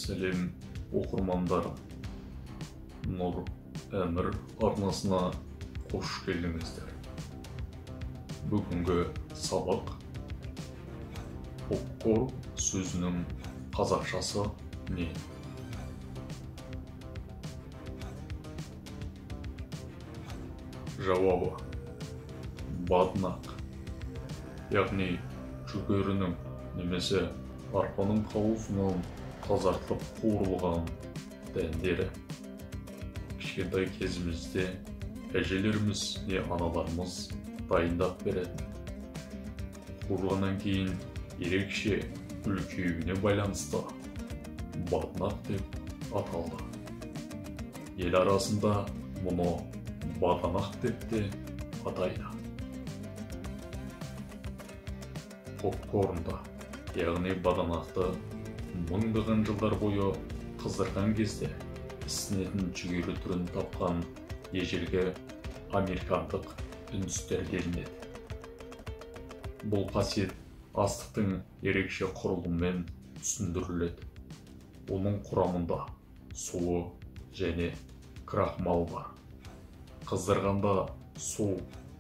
Сәлем оқырмандарым. Нұр Әмір арнасына қош келдіңіздер. Бүгінгі сабақ попкорн сөзінің қазақшасы не? Жауабы: баднақ, яғни жүгерінің немесе арпаның қауызынан тазартылып қуырылған дәндері. Кішкентай кезімізде әжелеріміз не аналарымыз дайындап беретін. Қуырғаннан кейін ерекше үлкеюіне байланысты баднақ деп аталды. Ел арасында мұны баданақ деп те атайды. Попкорнды, яғни баданақты мыңдаған жылдар бойы қыздырған кезде ісінетін жүгері түрін тапқан ежелгі американдық үндістер делінеді. Бұл қасиет астықтың ерекше құрылымымен түсіндіріледі. Оның құрамында суы және крахмал бар. Қыздырғанда су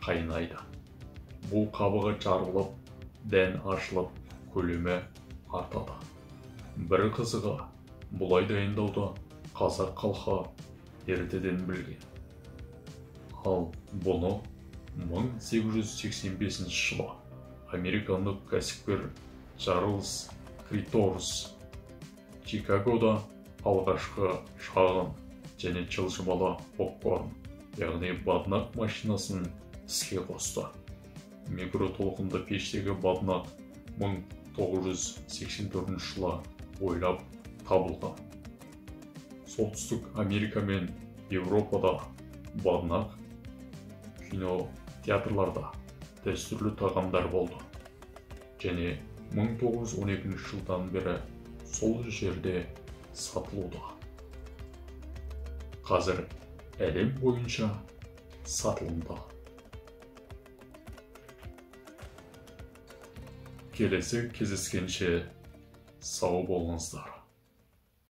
қайнайды. Бұл қабығы жарылып, дән ашылып, көлемі артады. Бір қызығы, бұлай дайындауды қазақ халқы ертеден білген. Ал бұны 1885 жылы американдық кәсіпкер Чарльз Криторс Чикагода алғашқы шағын және жылжымалы попкорн, яғни баднақ машинасын іске қосты. Микротолқынды пештегі баднақ 1984 жылы ойлап табылған. Солтүстік Америка мен Еуропада баднақ кинотеатрларда дәстүрлі тағамдар болды және 1912 жылдан бері сол жерде сатылуда. Қазір әлем бойынша сатылымда. Келесі кездескенше сау болыңыздар.